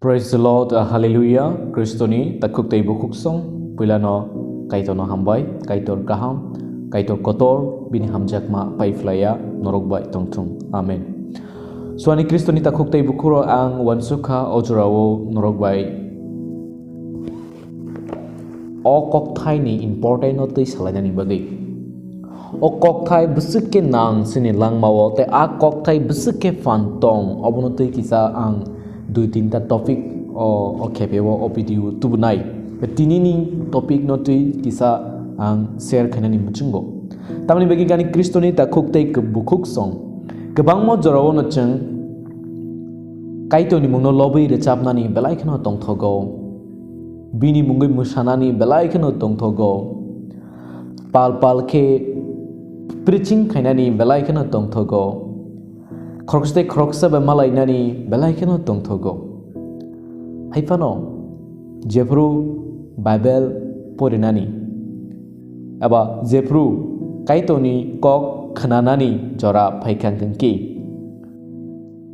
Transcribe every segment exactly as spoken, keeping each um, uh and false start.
Praise the Lord, uh, Hallelujah. Kristoni takhuk tei bukhuk song, puilano Kaitorno hambai, Kaitor kaham, Kaitor kotor, bini hamjakma pai phlaiya norok bai tongthung. Amen. Suani Kristoni takhuk tei bukhuro ang wansukha o jorao norok bai o kokthai ni important no twi salainani bagwi. O kokthai bwswk khe nang chini langmao tei a kokthai bwswk khe phan tong, obono twi kisa ang dui tinta topic o, o khepe o, o video tubunai. Tini ni topic no twi kisa ang share khainani muchungo. Tamni bagwi gani Kristoni takhuk tei bukhuk song. Kwbangma jorao no chwng Kaitorni mungno lobwi rwchapnani belai kheno tongthogo. Bini mungwi mwsanani belai kheno tongthogo. Pal pal khe preaching khainani belai kheno tongthogo. Khoroksa tei khoroksa bai malainani belai kheno tongthogo. Hai phano jephru Bible porinani eba jephru Kaitorni kok khnanani jora phaikha hwnkhe,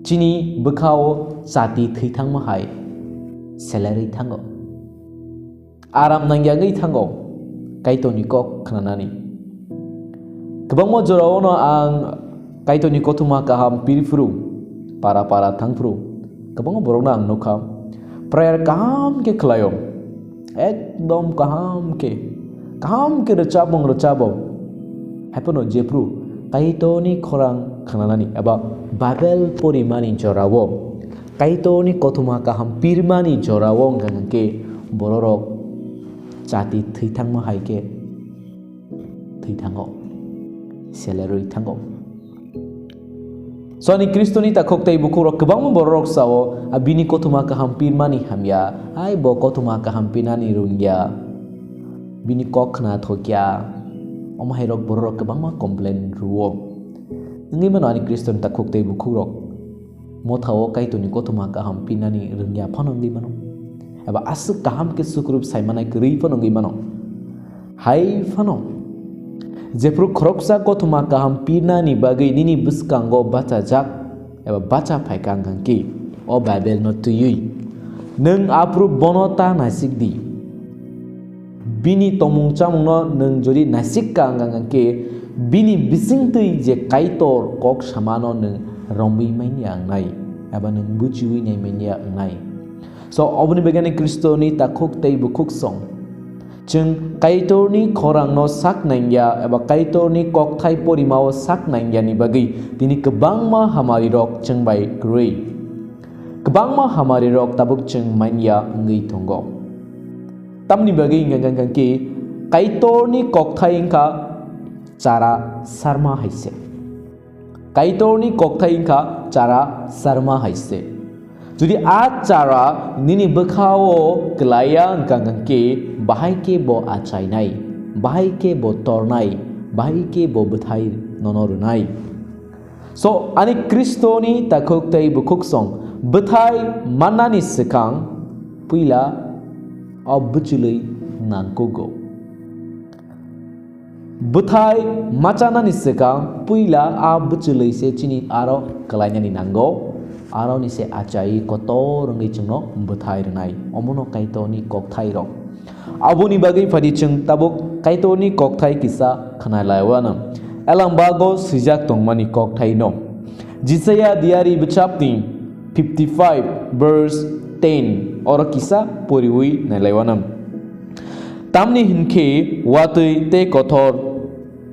chini bwkhao chati thwi thangma hai selerwi thango. Aram nangyagwi thango Kaitorni kok khnanani. Kwbangma jorao no ang Kaitorni kothoma kaham pirphuru, para para thangphuru, kwbangma borokno ang nukha, prayer kaham khe khlaio, ekdom kaham khe, kaham khe rwchapmung rwchabo. Haiphano jephru Kaitorni khorang khnanani eba Bible porimani jorao, Kaitorni kothoma kaham pirmani jorao wngkha hwnkhe bororok chati thwi thangma hai khe thwi thango, selerwi thango. Soni Kristoni takhuk tei bukhukrok kwbangma bororok sao, a bini kothoma kaham pirmani hamya, ai bo kothoma kaham pirnani rwngya, bini kok khna thokya, omo hairok bororok kwbangma complain rwo. Wngwi mano ani Kristoni takhuk tei bukhukrok. Mothao Kaitorni kothoma kaham pinani rwngya phano wngwi mano. Eba aswk kaham khe sukrub saimanai kwrwi phano wngwi mano. Hai phano, jephru khoroksa kothoma kaham pinani bagwi nini bwskango bachajak eba bacha phaikha hwnkhe, o Bible no twiwi nwng aphuru bono ta naisik di. Bini tongmung chamungno nwng jodi naisik ka wngkha hwnkhe, bini bisingtwi je Kaitor kok samano nwng romwi manya wngnai, eba nwng buchiwi nai manya wngnai. So, oboni bagwi ani Kristoni takhuk tei bukhuk song. Chwng Kaitorni khorangno sak nangya eba Kaitorni kokthai porimao sak nangyani bagwi tini kwbangma hamarirok chwng bai kwrwi. Kwbangma hamarirok tabuk chwng manya wngwi tongo. Tamni bagwi hwnka hwnkhe Kaitorni kokthai wngkha chara sarma hai se. Kaitorni kokthai wngkha chara sarma hai se. Jodi a chara nini bwkhao kwlaiya wngkha hwnkhe, bahai khe bo achainai, bahai khe bo tornai, bahai khe bo bwthai nono rwnai. So, ani Kristoni takhuk tei bukhuk song bwthai mannani swkang puila o bwchwlwi nangkugo. Bwthai machanani swkang puila a bwchwlwi se chini aro kwlainani nango, aroni se achai kotor wngwi chwngno bwthai rwnai. Omono Kaitorni kokthairok. Aboni bagwi phadi chwng tabuk Kaitorni kokthai kisa khwnalaiwano. Elangbago swijak tongmani kokthaino. Jisaya diari bwchapni fifty five verse ten oro kisa poriwi nailaiwano. Tamni hinkhe watwi tei kothor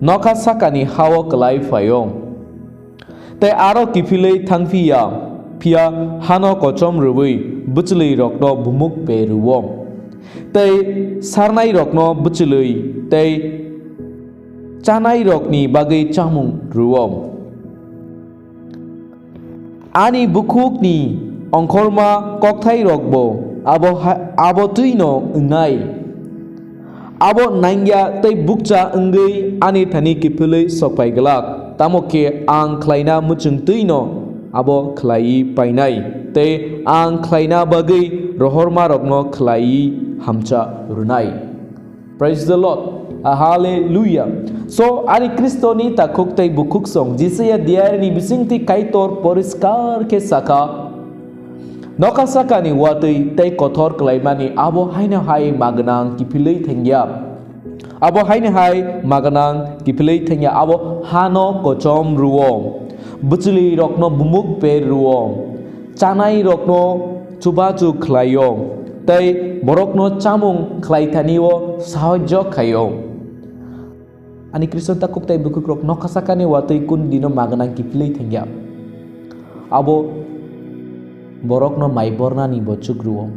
nokha sakani hao kwlai phaio. Tei aro kiphilwi thangphiya, phiya hano kochom rwui bwchwlwirokno bumuk pe rwo. Tei sarnairokno bwchwlwi tei chanairokni bagwi chamung rwo. Ani bukhukni ongkhorma kokthairokbo abo ha-, abo twino wngnai. Abo nangya tei bukcha wngwi ani thani kiphilwi sokphai glak, tamo khe ang khlaina muchungtwino abo khlaiwi painai, tei ang khlaina bagwi rohormarokno khlaiwi hamcha rwnai. Praise the Lord. Ah, hallelujah. So, ani Kristoni takhuk tei bukhuk song Jisaya diarini bisingtwi Kaitor poriskar khe sakha, Nokha sakani watwi tei kothor kwlaimani abo haino hai magwnang kiphilwi thangya. Abo haino hai magwnang kiphilwi thangya, abo hano kochom rwo, bwchwlwirokno bumuk per rwo, chanairokno chubachu khlaio, tei borokno chamung khlaithanio sahajyo khaio. Ani Khristan takhuk tei bukhukrok nokha sakani watwi kun dino magwnang kiphilwi thangya. Abo borokno mai bornani bo chuk rwo.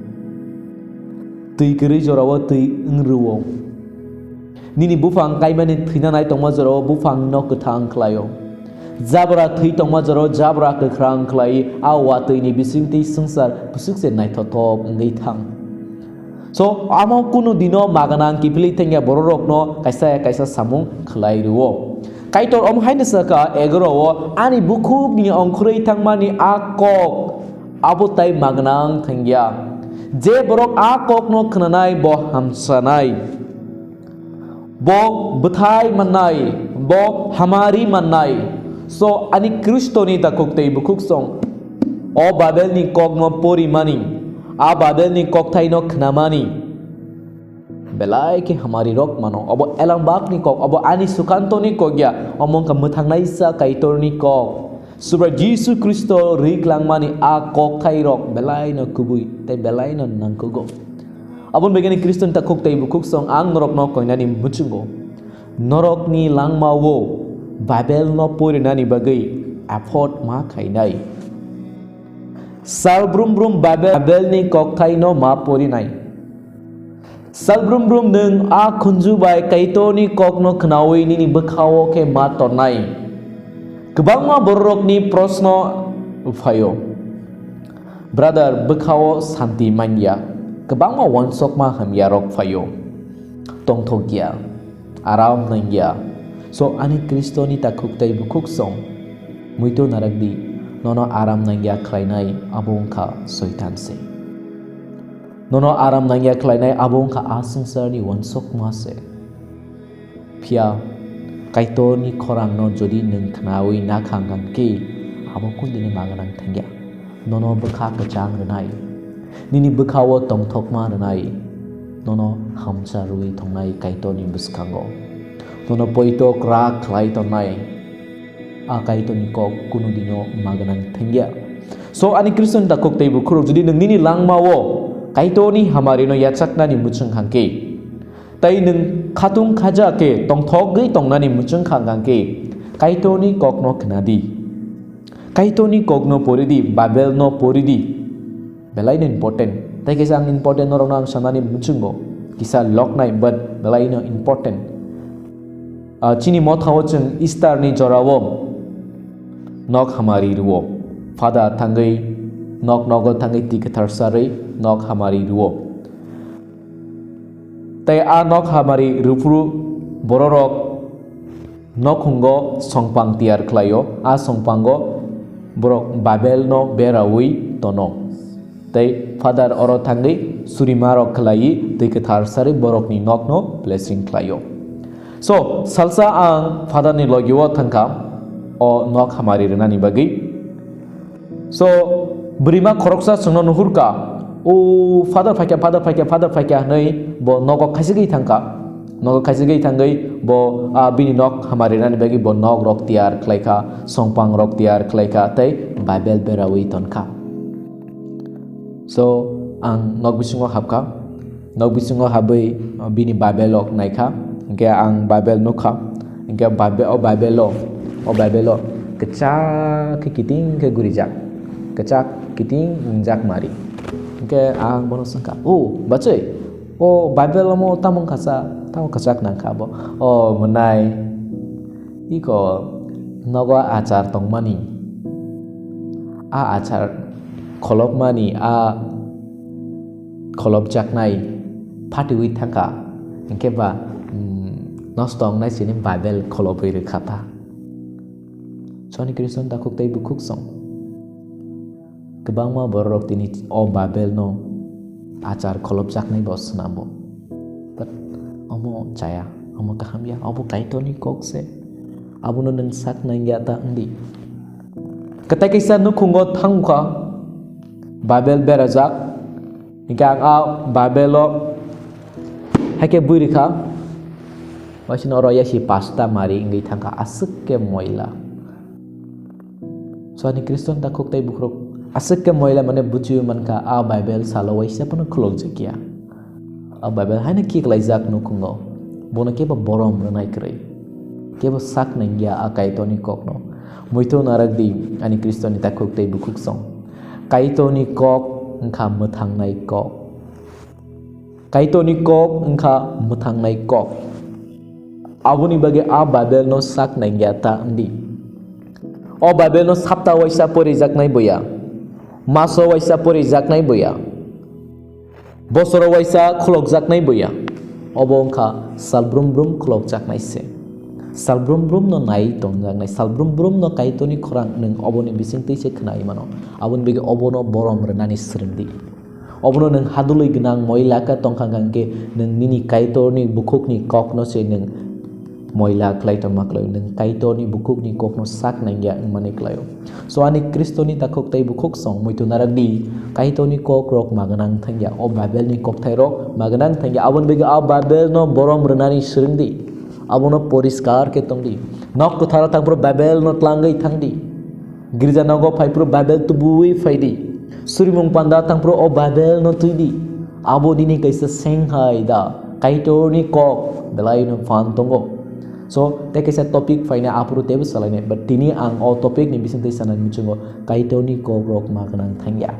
Twi kwrwi jorao twi wng rwo. Nini buphang kaimani thwina nai tongma jorao buphangno kwthang khlaio. Jabra thwi tongma jorao jabra kwkhrang khlai, a watwini bisingtwi swngchar bwswk se naithothok wngwi thang. So, amo kunu dino magwnang kiphilwi thangya bororokno kaisa ya kaisa samung khlai rwo. Kaitor omo haino saka egaro o, "Ani bukhukni ongkhorwi thangmani a kok, abo tai magwnang thangya. Je borok a kokno khnanai, bo hamsanai." Bo bwthai mannai, bo hamari mannai. So, ani Khristoni takhuk tei bukhuksong, o Babelni kokno porimani, a Babelni kokthaino khnamani, belai khe hamari rok mano. Obo elambakni kok, obo ani Sukantoni kok ya, omo wngkha mwthangnaisa Kaitorni kok. Subrai Jisu Khristo rwi klangmani a kokthairok belaino kubui tei belaino nangkugo. Aboni bagwi ani Khristan takhuk tei bukhuksong ang norokno koinani muchungo. Norokni langmao Babelno porinani bagwi effort ma khainai. Sal brum brum Babel, Babelni kokthaino ma porinai. Sal brum brum nwng a khunju bai Kaitorni kokno khnaui nini bwkhao khe ma tornai. Kwbangma bororokni proshno phaio. Brother, bwkhao santi manya. Kwbangma wansokma hamyarok phaio. Tongthokya, aram nangya. So, ani Khristoni takhuk tei bukhuksong, muito narakdi, nono aram nangya khlainai abo wngkha Soitan se. Nono aram nangya khlainai abo wngkha a swngcharni wansokma se. Phiya Kaitorni khorangno jodi nwng khnaui nakhang khe, abo kundini magwnang thangya. Nono bwkha kwchang rwnai. Nini bwkhao tongthokma rwnai. Nono hamcha rwui tongnai Kaitorni bwskango. Nono poito kwrak khlai tongnai. A Kaitorni kok kunu dino magwnang thangya. So, ani Khristan takhuk tei bukhurok, jodi nwng nini langmao Kaitorni hamarino yachaknani muchung hangkhe, tei nwng khatung khaja khe tongthokgwi tongnani muchung hangkhe, Kaitorni kokno khnadi. Kaitorni kokno poridi, Babelno poridi. Belaino important. Tei kaisa ang important norokno ang sanani muchungo. Kisa loknai, but belaino important. Ah, chini mothao chwng Easter ni jorao nok hamari rwo. Father thangwi nok nogo thangwi twi kwthar sarwi nok hamari rwo. Tei a nok hamari rwphuru bororok nokhungo songpang tiyar khlaio, a songpango borok Babelno beraui tono. Tei Father oro thangwi surimarok khlaiwi twi kwthar sarwi borokni nokno blessing khlaio. So, salsa ang Father ni logio thangkha, o nok hamari rwnani bagwi. So, bwrwima khoroksa chwngno nuhurkha, "O Father phaikha, Father phaikha, Father phaikha," hwnwi bo nogo khaisigwi thangkha. Nogo khaisigwi thangwi bo, ah, bini nok hamari rwnani bagwi bo nok rok tiyar khlaikha, songpang rok tiyar khlaikha, tei Bible beraui tonkha. So, ang nok bisingo hapkha. Nok bisingo habwi, uh, bini Bible rok naikha. Hinkhe ang Bible nukha. Hinkhe Bible, o Bible o, o Bible o kwchak khe kiting khe gurijak. Kwchak kiting wngjak mari. Hinkhe ang bono swngkha, "O bachwi, o Bible omo tamo wngkha sa, tamo kwchak nangkha bo?" "O mwnai, iko nogo achar tongmani. A achar kholopmani, a kholopjaknai phatiwi thangkha, hinkhe ba, mm, nosto wngnai sini Bible kholobwi rwkha ta." Soni Khristan takhuk tei bukhuksong. Kwbangma bororok tini o Bible no achar kholopjaknai bo swnamo. But omo chaya, omo kaham ya, obo Kaitorni kok se. Abono nwng sak nangya ta wngdi. Kwtai kaisa nukhungo thangkha, Bible berajak, hingke ang a Bible o haike bui rikha, waisino oro yasi pasta mari wngwi thangkha, aswk ke moila. So ani Khristo ni takhuk tei bukhuk aswk ke moila mane buchiwi mankha, a Bible salo waisa phano khulokjakya. A Bible haino kiklaijak nukhungo, bono kebo borom rwnai kwrwi, kebo sak nangya a Kaitorni kokno. Muitu narakdi ani Khristoni takhuk tei bukhuk song. Kaitorni kok wngkha mwthangnai kok. Kaitorni kok wngkha mwthangnai kok. Aboni bagwi a Bible no sak nangya ta wngdi. O Bible no sapta waisa porijaknai boya, maso waisa porijaknai boya, bosoro waisa khulokjaknai boya. Obo wngkha salbrum brum khulokjaknai se. Salbrum brum no nai tongjaknai, salbrum brum no Kaitorni khorang nwng oboni bisingtwi se khwnai mano. Aboni bagwi obono borom rwnani swrwngdi. Obono nwng hadulwi gwnang moila khe tongkha hwnkhe nwng nini Kaitorni bukhukni kokno se nwng moila khlai tongma kwlai. Nwng Kaitorni bukhukni kokno sak nangya wngmani kwlaio. So ani Khristoni takhuk tei bukhuk song muitu narakdi, Kaitorni kokrok ma gwnang thangya, o Bible ni kokthairok ma gwnang thangya. Aboni bagwi a Bible no borom rwnani swrwngdi, abono poriskar khe tongdi. Nok kwtharo thangphuru Bible no tlangwi thangdi. Girja nogo phaiphuru Bible tubuwi phaidi. Surimung panda thangphuru o Bible no twidi. Abo nini kaisa seng hai da, Kaitorni kok belai no phan tongo. So, tei kaisa topic phaina aphuru teibo salainai, but tini ang o topic ni bisingtwi sanani muchungo Kaitorni kokrok ma gwnang thangya.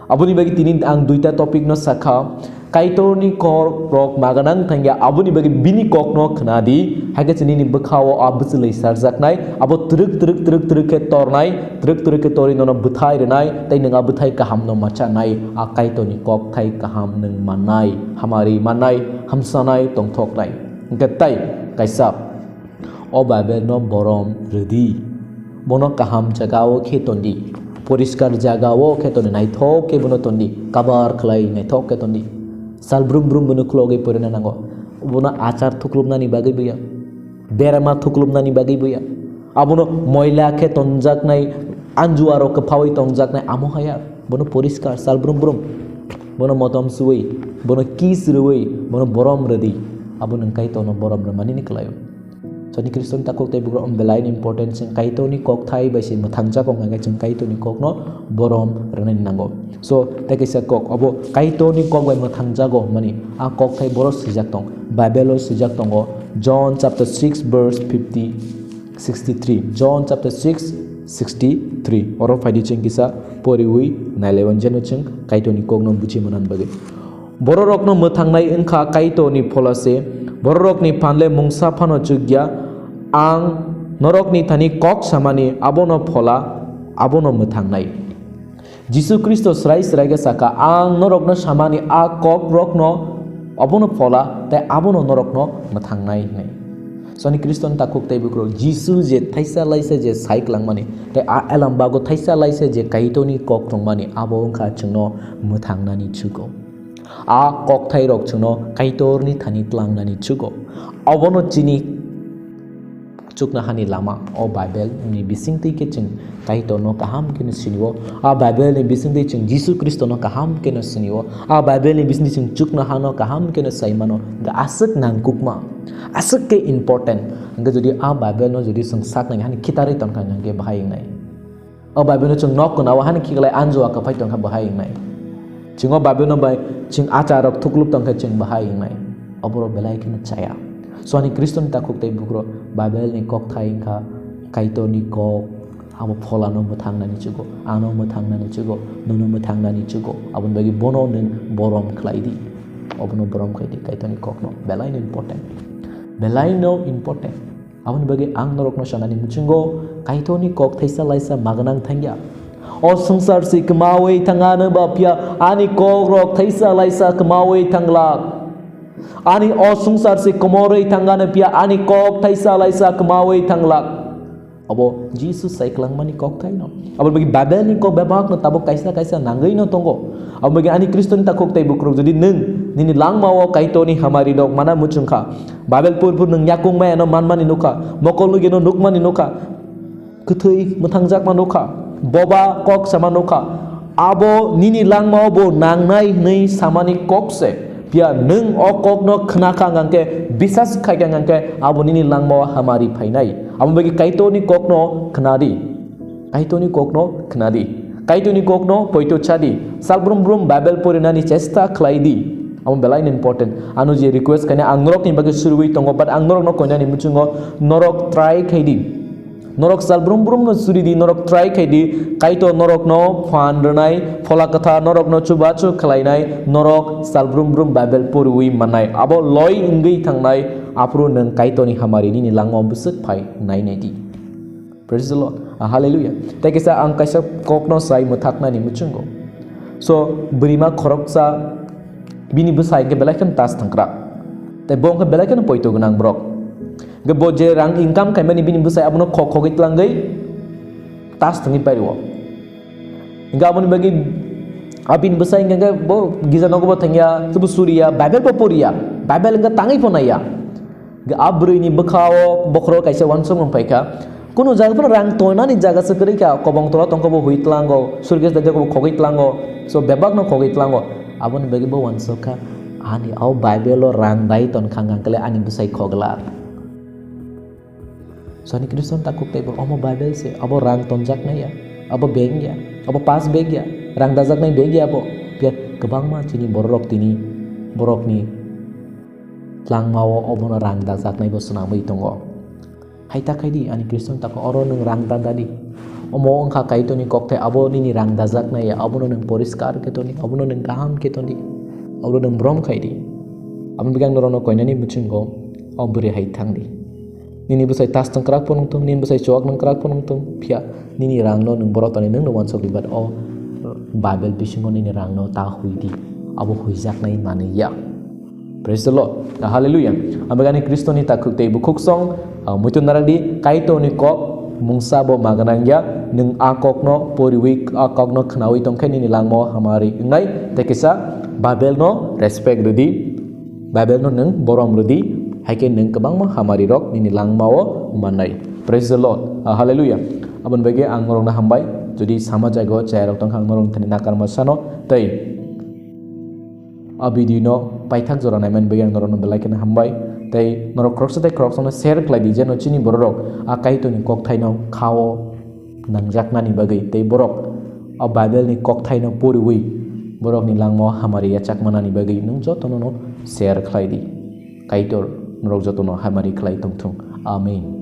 Aboni bagwi tini ang duita topic no sakha, Kaitorni kokrok ma gwnang thangya, aboni bagwi bini kokno khwnadi, haikhe chini ni bwkhao a bwchwlwi sarjaknai, abo twrwk twrwk twrwk twrwk khe tornai, twrwk twrwk khe torwi nono bwthai rwnai, tei nwng a bwthai kahamno machanai, a Kaitorni kokthai kaham nwng mannai, hamari mannai, hamsanai, tongthoknai. Hwnkhe tei kaisa, o Bible no borom rwdi. Bono kaham jagao khe tondi. Poriskar jagao khe tondi. Naithok khe bono tondi. Kabar khlai naithok khe tondi. Sal brum brum bono khulogwi porina nango. Bono achar thuklubnani bagwi buya. Berama thuklubnani bagwi buya. Abono moila khe tonjaknai, anjuaro kwphawi tongjaknai amo haya. Bono poriskar sal brum brum. Bono motom suwi, bono kiss rwwi, bono borom rwdi. Abo nwng Kaitorno borom rwmani ni kwlaio. Chwngni Khristo ni takhuk tei bugrok belai ni important, chwng Kaitor ni kokthai bai se mwthangjago, hwnkhai chwng Kaitor ni kokno borom rwnai nango. So, tei kaisa kok, obo Kaitor ni kok bai mwthangjago hwnmani, a kokthai boro swijak tong, Bible o swijak tongo, John chapter six verse fifty, sixty-three, John chapter six, sixty-three. Oro phaidi chwng kisa poriwi nailaiwan jeno chwng Kaitor ni kokno buji manani bagwi. Bororokno mwthangnai wngkha Kaitorni phola se, bororokni phanle mungsa phano chukya. Ang norokni thani kok samani abono phola, abono mwthangnai. Jisu Khristo srai srai khe saka, "Ang norokno samani a kokrokno abono phola, tei abono norokno mwthangnai," hwnwi. Chwngni Khristoni takhuk tei bukrok Jisu je thaisa laisa je sai klangmani, tei a elam bago thaisa laisa je Kaitorni kok tongmani, abo wngkha chwngno mwthangnani chugo. A kokthairok chwngno Kaitorni thani tlangnani chugo. Obono chini chuknohani lama. O Bible ni bisingtwi khe chwng Kaitorno kaham kheno sinio. A Bible ni bisingtwi chwng Jisu Khristono kaham kheno sinio. A Bible ni bisingtwi chwng chuknohano kaham kheno saimano. Hwnkhe aswk nangkukma, aswk khe important. Hwnkhe jodi a Bible no jodi chwng saknai hani khitarwi tongkha hwnkhe bahai wngnai. O Bible no chwng nok gwnao hani khiklai anjua kwphai tongkha bahai wngnai. Chwng o Bible no bai chwng achar rok thuklub tongkha chwng bahai wngnai. Oborok belai kheno chaya. So ani Khristo ni takhuk tei bukrok Bible ni kokthai wngkha Kaitor ni kok, abo phola no mwthang nani chugo, ano mwthang nani chugo, nono mwthang nani chugo. Aboni bagwi bono nwng borom khlai di. Obono borom khlai di Kaitor ni kok no. Belai no important. Belai no important. Aboni bagwi ang norokno sanani muchungo Kaitorni kok thaisa laisa maganang thangya. O swngchar se kwmawi thangano ba phiya ani kok rok thaisa laisa kwmawi thanglak. Ani o swngchar se komorwi thangano phiya ani kok thaisa laisa kwmawi thanglak. Obo Jisu sai kwlangmani kok thaino. Aboni bagwi Bible ni kok bebak no tabuk kaisa kaisa nangwi no tongo. Aboni bagwi ani Khristo ni takhuk tei bukrok jodi nwng nini langma o Kaitor ni hamari rok mana muchung kha, Bible pur pur nwng yakung maya no manmani nukha, mokol nugi no nukmani nukha, kwthwi mwthangjakma nukha, boba kok sama nukha, Abo nini langmao bo nangnai hwnwi samani kok se. Phiya nwng o kokno khna kha hwnkhe, bisas khai kha hwnkhe, abo nini langmao hamari phainai. Abo bagwi Kaitorni kokno khna di. Kaitorni kokno khna di. Kaitorni kokno poito cha di. Salbrum brum Bible porinani chesta khlai di. Amo belai no important. Ano je request khaina ang norokni bagwi surwi tongo, but ang norokno koinani muchungo norok try khai di. Norok salbrum brum no suri di, norok try khai di. Kaitor norokno phan rwnai, phola kwthar norokno chubachu khlainai, norok salbrum brum Bible poriwi mannai. Abo loi wngwi thangnai, aphuru nwng Kaitorni hamari nini langmao bwswk phai nai nai di. Praise the Lord. Ah, hallelujah. Tei kisa ang kaisa kokno sai mwthaknani muchungo. So, bwrwima khoroksa bini bwsai hwnkhe belai kheno tas thangkrak. Tei bo hwnkhe belai kheno poito gwnang borok. Hwnkhe bo je rang income khaimani bini bwsai abono khok khogwi tlangwi tas thangwi pario. Hwnkhe aboni bagwi abini bwsai hwnkhe bo gija nogo bo thangya, tebo suriya, Bible bo poriya, Bible hwnkhe tangwi pho naiya. Hwnkhe a bwrwini bwkhao bokhoro kaisa uansuk wng phaikha. Kunu jaga phano rang tongnani jaga se kwrwi kha, kobong tola tongkha bo hui tlango, suitcase daijak bo khogwi tlango, so bebak no khogwi tlango. Aboni bagwi bo uansuk kha, ani o Bible o rang dai ton kha hwnkhe ani bwsai khogla. So ani Khristian takhuk tei bo omo Bible se, abo rang tonjak nai ya, abo bank ya, abo pass bag ya, rang dajak nai bag ya abo. Phiya kwbangma chini bororok tini borokni langmao obono rang dajaknai bo swnamwi tongo. Hai ta khai di, ani Khristian tako oro nwng rang da dadi. Omo wngkha Kaitorni kokthai, abo nini rang dajaknai ya, abono nwng poriskar khe toni, abono nwng kaham khe toni, abono nwng brom khai di. Aboni bagwi ang norokno koinani muchungo o bwrwi hai thang di. Nini bwsai tas tong kwrak phano wng thung, nini bwsai chuak nung kwrak phano wng thung, phiya nini rangno nwng borok toni nwngno uansuk di, but o Bible bisingo nini rangno ta hui di, abo huijaknai manwi ya. Praise the Lord. Hallelujah. Abagani Kristoni takhuk tei bukhuk song, ah, muitu narak di, Kaitorni kok mungsa bo maganang ya, nwng a kokno poriwi, a kokno khnawi tongkhe nini langmao hamari wngnai, tei kisa Bible no respect rwdi, Bible no nwng borom rwdi, haikhe nwng kwbangma hamari rok nini langmao mannai. Praise the Lord. Ah, hallelujah. Aboni bagwi ang norokno hambai, jodi sama jagao chayarok tongkha ang norokni thani nakarma sano, tei a video no paithak jora naimani bagwi ang norokno belai kheno hambai. Tei norok khoroksa tei khoroksano share khlai di, jeno chini bororok a Kaitorni kokthaino khao nangjaknani bagwi tei borok a Bible ni kokthaino poriwi borokni langmao hamari yachak manani bagwi nwng jotono no share khlai di. Kaitor norok jotono hamari khlai tongthung. Amen.